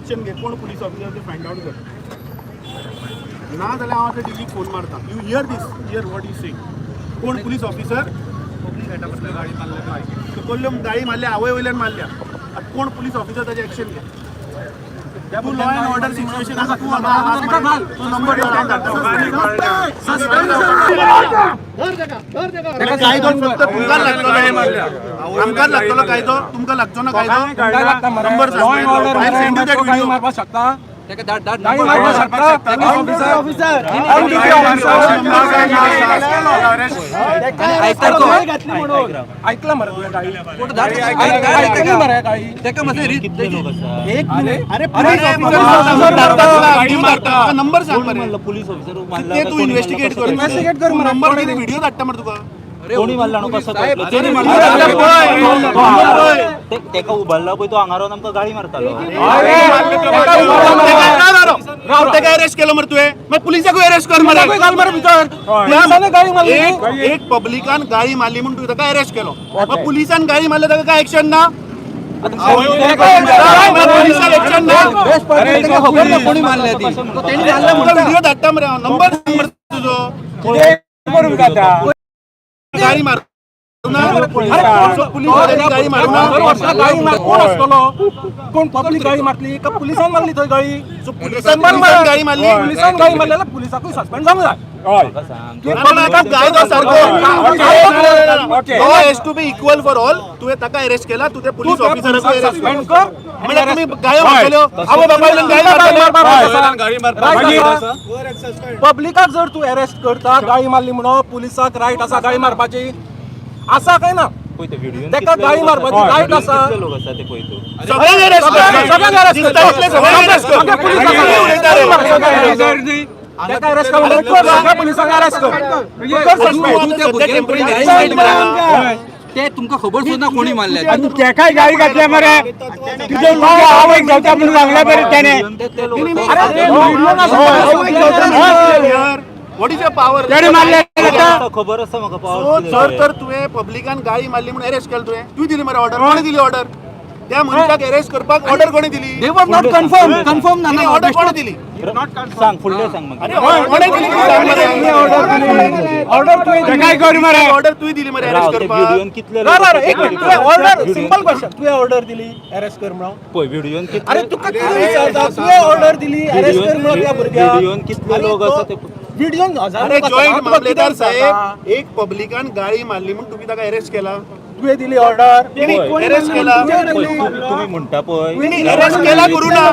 Action घे. कोण police officer ते फायंड आउट कर. ना जाल्यार हांव आतां डीजीक फोन मारता. You hear this, hear what you saying. कोण पुलीस ऑफिसर कोल्ल्यो गाळी मारल्या, आवय वयल्यान मारल्या. आतां कोण पुलीस ऑफिसर ताचे एक्शन घे. तूं लॉ अँड ऑर्डर सिच्युएशन आसा. तूं हांगा हात मार. तूं नंबर कायदो फक्त तुमकां लागतलो, आमकां लागतलो कायदो, तुमकां लागचो ना कायदो. नंबर सांग. I send you that video. मारपाक शकता, गाडी मारपाक शकता ऑफिसर. ऐकलं मरे तुवें गाडी? ऐकली मरे गाडी? एक मिनिट. अरे, पुलीस ऑफिसर, नंबर सांग मरे. Police officer? ते तू इन्व्हेस्टिगेट कर. Investigate कर मरे. नंबर दिले, व्हिडिओ धाडटा मरे तुका. कोणी मारला न्हू, कसं कळटलं? तेणी मारला पळय, नंबर पळय. तेका उबारला पळय, तो हांगा रावन आमकां गाळी मारतालो. राव, तेका अरेस्ट केलो मरे तुवें, मागीर पुलिसाकूय अरेस्ट कर मरे. घाल मरे भितर. पुलिसांनी गाडी मारली. एक एक पब्लिकान गाळी मारली म्हणून तुवें ताका अरेस्ट केलो, मग पुलिसान गाळी मारली ताका काय एक्शन ना? पुलिसाक एक्शन ना? खबर ना कोणी मारले ती. तुका व्हिडिओ धाडटा मरे हांव. नंबर सांग मरे तुजो. गाळी मार पुलीस, गाळी मारू ना. गाडी मार कोण आसतलो? कोण पब्लिक गाडी मारली का पुलिसान मारली थंय गाडी? पुलिसान पुलिसान गाळी मारली. पुलिसान गाडी मारली जाल्यार पुलिसाकूय सस्पेंड जावंक जाय. ना, ना, ना, कायदो सारको. Law has to be equal for all. तुवें ताका अरेस्ट केला, तुवें पुलीस ऑफिसराकूय अरेस्ट सस्पेंड कर. म्हणल्यार तुमी गायो मारतल्यो, आवय बापायल्यान गाळी मारतले. पब्लिकाक जर तूं अरेस्ट करता गाडी मारली म्हणून, पुलिसाक रायट आसा गाडी मारपाची? आसा काय ना? पळय ते व्हिडिओन. तेका गाळी मारपाची रायट आसा. कितले लोक आसा ते पळय तूं. सगळ्यांक अरेस्ट कर. सगळ्यांक arrest कर. दिसता तितले सगळ्यांक अरेस्ट कर. सगळे पुलीस आसा. कितें उलयता रे? तेका अरेस्ट कर, कर, सगळ्या पुलिसांक अरेस्ट कर, कर suspend. तूं सध्या temporary management. ते तुमकां खबर सुद्दां कोणी मारले. आनी तेकाय गाळी घातल्या मरे. तुजे तुज्या आवयक घेवता म्हणून सांगल्या बरे तेणे. ते लोक What is your power? तेणे मारले आतां. खबर आसा म्हाका. So power. सर, तर तुवें पब्लिकान गाळी मारली म्हणून अरेस्ट केलं तुवें. तुवें दिली मरे ऑर्डर? कोणी दिली ऑर्डर त्या मनशाक अरेस्ट करपाक? ऑर्डर कोणी दिली? They were not confirm, confirm ना. ऑर्डर कोणी दिली? सांग, फुडले सांग मागीर. अरे, कोणी दिली ती सांग मरे. ऑर्डर तुवें तेकाय कर मरे. ऑर्डर तुवें दिली मरे राव, अरेस्ट ते करपाक? व्हिडिओन कितले ना लोक ना आसा ते एक मिनिट. पळय. तुवें ऑर्डर, सिंपल क्वेश्चन, तुवें ऑर्डर दिली अरेस्ट कर म्हणून? पळय व्हिडिओन अरे, कितले तुका कितें विचारता? तुवें ऑर्डर दिली अरेस्ट कर म्हणून त्या भुरग्याक? व्हिडिओन कितले लोक आसा ते व्हिडिओन हजार अरे लोक आसा. जॉईंट तुका कितें मामलेदार विचारता? साहेब, एक पब्लिकान गाळी मारली म्हणून तुम्ही ताका अरेस्ट केला? तुवें दिली ऑर्डर? अरेस्ट केला. पळय, तुमी म्हणटा पळय. अरेस्ट केला करू ना.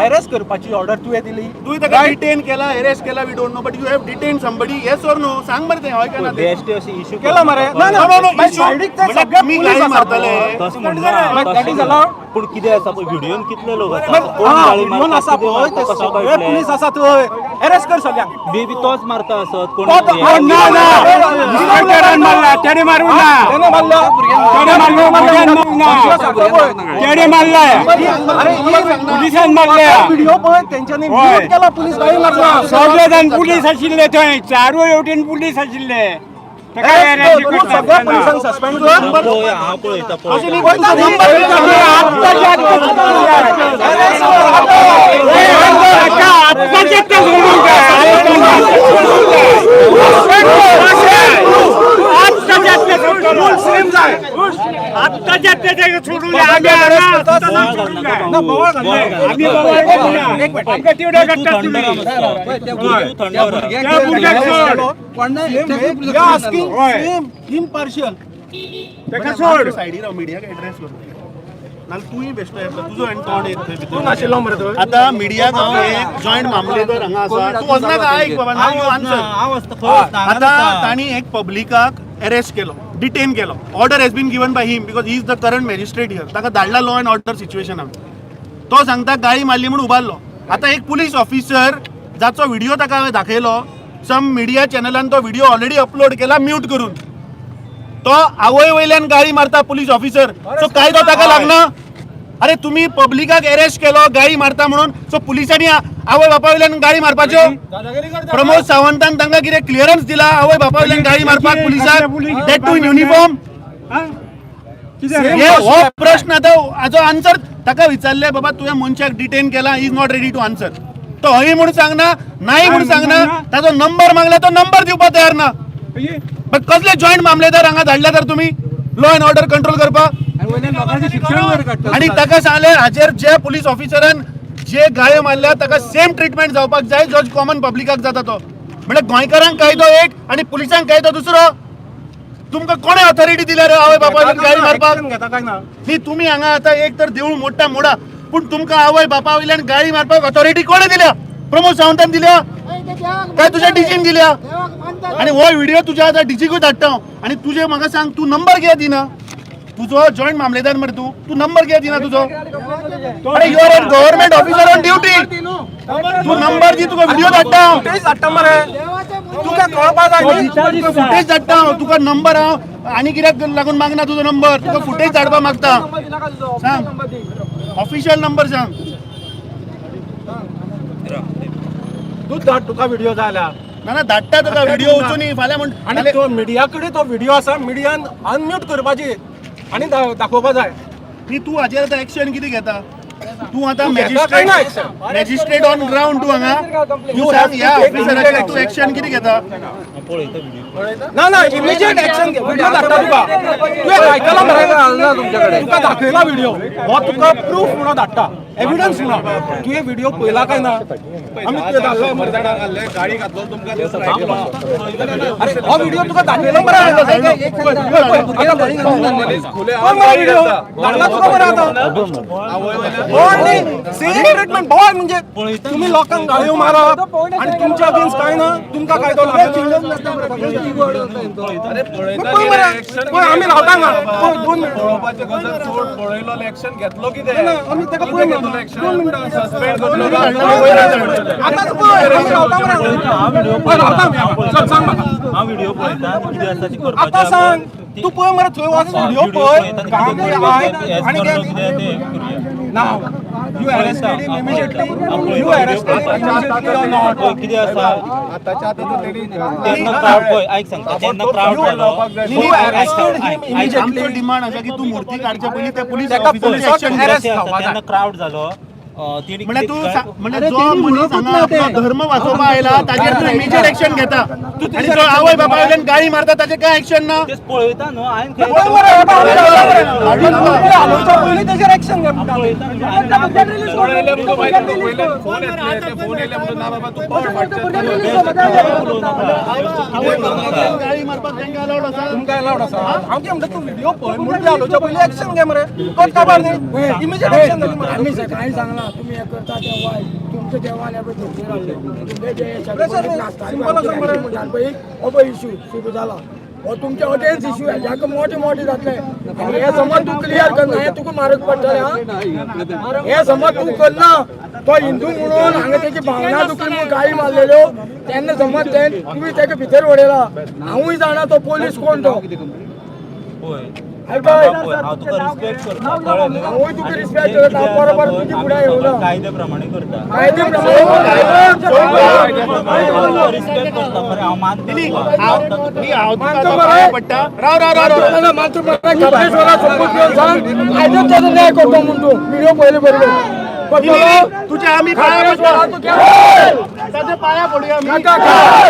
अरेस्ट करपाची ऑर्डर तुवें दिली? तुवें ताका डिटेन केला, अरेस्ट केला, we don't know, but you have detain somebody, yes or no? सांग मरे तें हय काय ना ते. बेश्टे अशें इशू केला मरे. ना ना. No, no, no, मागीर issue. सायडीक ते म्हणल्यार सगळे तुमी पुलीस गाळी आसा. मारतले. तशें म्हणना. That is allowed? पूण कितें आसा पळय, व्हिडिओन कितले लोक आसा, कोण गाळी व्हिडिओन मारता, आसा कितें पळय मारता, ते कशें सगळे कळटलें? पुलीस आसा थंय. अरेस्ट कर सगळ्यांक. मे बी तोच मारता आसत कोण. ना ना, इन्स्पेक्टरान मारला, तेणे मारूंक ना. तेणे मारला. तेणे मारलो, भुरग्यान मारूंक ना. तेणे मारलाय, पुलिसान मारल्या. व्हिडिओ पळय, तेंच्यांनी म्यूट केला, पुलीस गाडी मारला. सगळे जाण पुलीस आशिल्ले थंय, चारूय वटेन पुलीस आशिल्ले. तेका अरेस्ट arrest कर, करता सगळ्या आसतना. पुलिसांक सस्पेंड कर. पळय, हांव पळयता, अशें न्ही, पळयता. तुजो नंबर. आत्ताच्या आत्ता सोडूंक जाय. आत्ताच्या आत्ता सोडूंक जाय. आत्ताच्या आत्ता सोडूंक जाय. आत्ताच्या आत्ता तेका सोडूंक जाय. आमी हांगा सोडूंक जाय. ना, बोवाळ घालना. आमी बोवाळ करूंक ना. आमकां तेवढ्या तूं काडटा थंड तुमी. राव मातसो. तूं थंड राव. त्या भुरग्याक सोड. We are asking same impartial. तेका सोड. सायडीर राव, मिडियाक एड्रेस कर. नाल्यार तूंय बेश्टो येतलो, तुजो आनी तोंड येत थंय भितर. नाशिल्लो मरे थंय. आतां मिडियाक हांव एक जॉयंट मामलेदार हांगा आसा. तूं वचनाका, आयक बाबा, now you answer. हांव आसता खंय आसता, हांगा आतां आसता. तांणी एक पब्लिकाक अरेस्ट केलो, डिटेन केलो. Order has been given by him because he is the current magistrate here. ताका धाडला लॉ अँड ऑर्डर सिच्युएशनाक. तो सांगता गाळी मारली म्हणून उबारलो. आतां एक पुलीस ऑफिसर जाचो व्हिडिओ ताका हांवें दाखयलो, सम मिडिया चॅनलान तो व्हिडिओ ऑलरेडी अपलोड केला म्यूट करून, तो आवय वयल्यान गाळी मारता पुलीस ऑफिसर. सो कायदो ताका लागना? अरे, तुम्ही पब्लिकाक अरेस्ट केलो गाळी मारता म्हणून, सो पुलिसांनी आवय बापा वयल्यान गाळी मारपाच्यो? प्रमोद सावंतान तांकां कितें क्लियरन्स दिला आवय बापा वयल्यान गाळी मारपाक पुलिसाक, that to in uniform? हे हो प्रश्न आतां हाजो आन्सर ताका विचारले, बाबा तुवें मनशाक डिटेन केला, is not ready to answer. तो हय म्हूण सांगना, नाही म्हूण सांगना. ताजो नंबर मागला, तो नंबर दिवपाक तयार ना. बट कसले जॉयंट मामलेदार हांगा धाडल्या तर तुमी लॉ अँड ऑर्डर कंट्रोल करपाक? आणि वयल्यान लोकांचे शिक्षण वयर काडटा. आणि ताका सांगले, हाजेर जे पुलीस ऑफिसरान जे गाळ्यो मारल्या ताका सेम ट्रिटमेंट जावपाक जाय जो कॉमन पब्लिकाक जाता तो. म्हणजे गोंयकारांक कायदो एक आणि पुलिसांक कायदो दुसरो. तुमकां कोणे ऑथॉरिटी दिल्या रे आवय बापायन गाळी मारपाक? Action घेता काय ना? न्ही, तुमी हांगा आतां एक तर देवूळ मोडटा मोडा, पूण तुमकां आवय बापा वयल्यान गाळी मारपाक ऑथॉरिटी कोणे दिल्या? प्रमोद सावंतान दिल्या काय तुझ्या डीजीन दिल्या? आणि हो व्हिडिओ तुझ्या आतां डीजीकूय धाडटा हांव. आणि तुजे म्हाका सांग, तूं नंबर कित्याक दिना तुजो? जॉयंट मामलेदार मरे तूं, तूं नंबर कित्याक दिना तुजो? अरे, you are government officer on duty. तूं नंबर दी, तुका व्हिडिओ धाडटा हांव. तेच धाडटा मरे, तुका कळपा जाय न्ही? तुका फुटेज धाडटा हांव. तुका नंबर हांव आनी कित्याक लागून मागना तुजो नंबर? तुका फुटेज धाडपाक मागता. सांग, ऑफिशियल नंबर सांग. तूं धाड तुका व्हिडिओ जाय जाल्यार. ना ना, धाडटा तुका व्हिडिओ. वचून फाल्यां म्हण. आणि तो मिडिया कडेन तो व्हिडिओ आसा, मिडियान अनम्यूट करपाची आणि दाखोवपा जाय. न्ही, तूं हाजेर आतां एक्शन कितें घेता तूं आतां? घेता काय ना magistrate action? Magistrate on ground तूं हांगा. तूं सांग, ह्या ऑफिसराचेर तूं एक्शन कितें घेता? पळयता व्हिडिओ. ना ना, इमिजिएट एक्शन घे. व्हिडिओ धाडटा तुका. तुवें आयकला मरे? ना तुमच्याकडे. तुका दाखयला व्हिडिओ, हो तुका प्रूफ म्हणून धाडटा, एव्हिडन्स म्हणून. तुवें व्हिडिओ पळयला काय ना? आमी तुवें धाडलो मरे. गाडी घातलो तुमकां. अरे, हो व्हिडिओ तुका दाखयला मरे. पळय, पळय, पळय, पळय मरे व्हिडिओ धाडला तुका मरे. आतां बॉय न्ही, सेम ट्रिटमेंट बॉय. म्हणजे तुम्ही लोकांक गाळयो मारप आणि तुमच्या अगेन्स्ट काय ना, तुमकां कायदो लागना. पळय मरे, पळय, आमी रावता हांगा. पळय, 2 मिनट. पळोवपाचें कसं चोड पळयलो, एक्शन घेतलो कितें? ना, आमी ताका पळय मरे, 2 मिनटां. सस्पेंड करतलो. आतांच पळय, आमी रावता मरे हांगा. पळय, रावता आमी हांगा. चल, सांग म्हाका. हांव व्हिडिओ पळयता आनी कितें आसा ती करपाचें. आतां सांग तूं. पळय मरे, थंय वच, व्हिडिओ पळय. काम आयक आनी कितें तें करुया. Now, you arrested him immediately. You arrested him immediately or not? पळय कितें आसा. आताच्या आतां तर तेणी तेन्ना क्रावड, पळय, आयक सांगता, तेन्ना क्रावड जालो. You arrested him immediately. आमचो डिमांड आसा की तूं मूर्ती काडच्या पयलीं त्या पुलीस ताका ऑफिसराचेर पुलिसाक एक्शन घे. arrest जावपा जाय. तेन्ना क्रावड जालो, तेणी म्हणजे तूं कितें म्हणजे जो मनीस हांगा आपलो धर्म वाचोवपाक आयला ताजेर तूं इमिजिएट एक्शन घेता आनी जो आवय बापाय वयल्यान गाळी मारता ताजेर काय एक्शन ना? तेच पळयता न्हू हांवें. पळय मरे, बाबा, आमी रावता मरे. तूं हालोवच्या पयलीं तेजेर एक्शन घे. फोन येयले म्हणून मागीर वयल्यान फोन येतले, ते फोन येयले म्हणून ना बाबा, तूं पळ फाटच्यान. आवय बापाय गाळी मारपाक तांकां अलावड आसा? तुमकां अलावड आसा? हांव कितें म्हणटा, तूं व्हिडिओ पळय, मूर्ती हालोवच्या पयलीं एक्शन घे मरे. कोत काबार न्ही, इमिजिएट एक्शन जाली मरे. आम्ही सकाळी सांगला, तुम्ही हे करता ते वायट. तुमच्या देवान हे पळय धोके घातले तुमचे जे Pressure न्ही, simple आसा मरे. पळय, हो पळय इशू सुरू जाला, हो तुमच्या अगेन्स्ट इशू. ह्याका मोठे मोठे जातले आनी हे समज तूं क्लियर करना, हें तुका म्हारग पडटलें. हा, हे समज तूं करना, तो हिंदू म्हणून हांगा तेची भावना दुखली म्हणून गाळी मारलेल्यो तेन्ना समज ते तुमी तेका भितर उडयला. हांवूय जाणा तो पोलीस कोण तो. पळय आरे बाय, पळय, हांव तुका रिस्पेक्ट करता, कळ्ळें न्हू? हांवूय तुका आनी रिस्पेक्ट जें करता, हांव कितें बरोबर आसा पळय, तुजी आमी फुडें येवना. सगळें कायद्या प्रमाणे करता. कायदे प्रमाणे. रिस्पेक्ट करता मरे हांव, मानता न्ही, तुका. हांव न्ही, हांव तुका मानतो आतां मरे. पांया पडटा. राव राव राव राव. मानतो मरे, खाप्रेश्वरा सोपूत घेवन सांग, आयजूच ताजो न्याय करतो म्हूण. तूं व्हिडिओ पयले बरोबर न्ही, न्ही, न्ही, तुझ्या आमी पाया पडटा. ताच्या पाया पडुया आमी.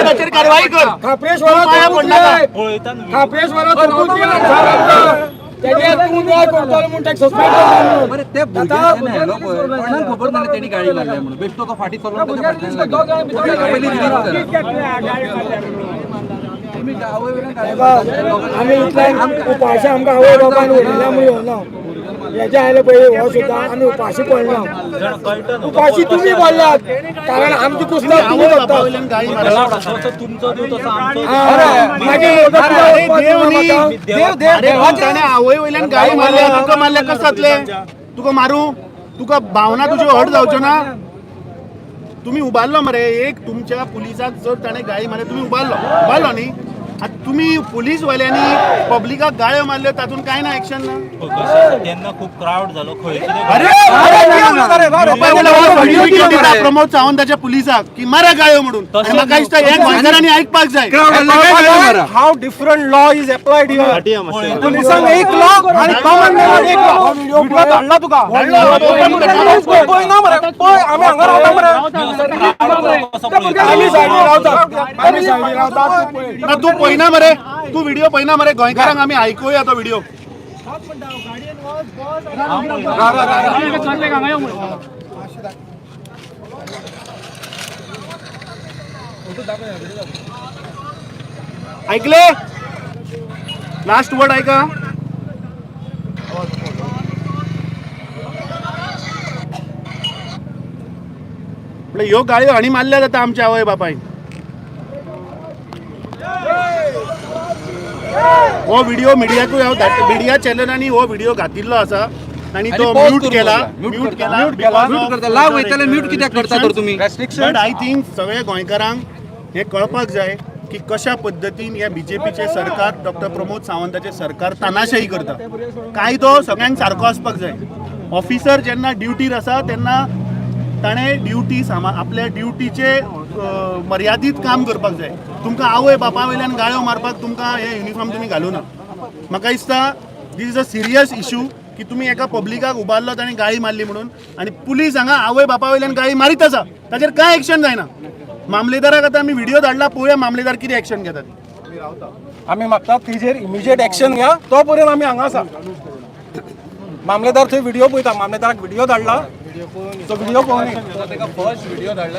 ताचेर कारवाई कर. खाप्रेश्वरा पाया पडनाका. पळयता न्हू. खाप्रेश्वरा सोपूत घेवन सांग आमकां, तेजेर तूं न्याय करतलो म्हूण, ताका सस्पेंड करतलो बरे, ते भुरग्याक तेन्ना हेलो पळय, कोणाक खबर ना तेणी गाडी मारल्या म्हणून. बेश्टो तो फाटी चलोवन ताच्या फाटल्यान लागलो. ताका पयलीं रिलीज करा तुमी. आवय वयल्यान गाडी मारता. आमी इतल्यान उपाशी, आमकां आवय बापायन व्हडल्या म्हूण येवना. हेजे आयले पळय, हो सुद्दां आमी उपाशी पडना. जाणा, कळटा न्हू. उपाशी तुमी पडल्यात, कारण आमची कुसलां तुमी आवय जगतात. बापाय वयल्यान गाळी मारता. जसो तुमचो देव तसो आमचो देव. मागीर अरे देव न्ही. देव देव अरे देवाचे ताणें आवय वयल्यान गाळी मारल्या, तुका मारल्या कशें जातलें? तुका मारूं? तुका भावना तुज्यो हर्ट जावच्यो ना? तुमी उबारलो मरे एक तुमच्या पुलिसाक. जर ताणें गाळी मारल्या, तुमी उबारलो, उबारलो न्ही? आतां तुमी पुलीसवाल्यांनी पब्लिकाक गाळ्यो मारल्यो तातूंत कांय ना एक्शन ना. कशें तेन्ना खूब क्रावड जालो खंय कितें अरे सर्टिफिकेट दिता प्रमोद सावंताच्या पुलिसाक की मारा गाळ्यो म्हणून. आनी म्हाका दिसता हे गोंयकारांनी आयकपाक जाय. How different law is applied here. पुलिसांक एक लॉ आणि कॉमन मॅनाक एक लॉ. व्हिडिओ धाडला तुका. पळय ना मरे, पळय आमी हांगा रावता मरे. आमी सायडीन रावतात, आमी सायडीन रावतात, तूं पळय. ना तू पळयना मरे, तू व्हिडिओ पळयना मरे. गोंयकारांक आमी आयकुया तो व्हिडिओ. ऐकले लास्ट वर्ड ऐका. म्हळ्यार ह्यो गाळयो हांणी मारल्या जाता आमच्या आवय बापायन. हो व्हिडिओ मिडियाकूय हांव मिडिया चॅनलांनी हो व्हिडिओ घातिल्लो आसा आनी तो म्यूट केला, म्यूट केला, म्यूट करता. लाव वयताले म्यूट कित्याक करता तर तुमी? बट I think सगळे गोंयकारांक हें कळपाक जाय की कशा पद्दतीन ह्या बीजेपीचें सरकार, डॉक्टर प्रमोद सावंताचें सरकार तानाशाही करता. कायदो सगळ्यांक सारको आसपाक जाय. ऑफिसर जेन्ना ड्युटीर आसा तेन्ना ताणें ड्युटी सामा आपल्या ड्युटीचे मर्यादीत काम करपाक जाय. तुमकां आवय बापा वयल्यान गाळ्यो मारपाक तुमकां हे युनिफॉर्म तुमी घालूं ना. म्हाका दिसता this is a serious issue की तुमी एका पब्लिकाक उबारलो ताणें गाळी मारली म्हणून आनी पुलीस हांगा आवय बापा वयल्यान गाळी मारीत आसा, ताचेर कांय एक्शन जायना. मामलेदाराक आतां आमी व्हिडिओ धाडला, पळोवया मामलेदार कितें एक्शन घेता ती. आमी मागतात तिजेर इमिजिएट एक्शन घ्या. तो पर्यंत आमी हांगा आसा. मामलेदार थंय व्हिडिओ पळयता. मामलेदाराक व्हिडिओ धाडला, तो व्हिडिओ पळोवनी. फर्स्ट व्हिडिओ धाडला.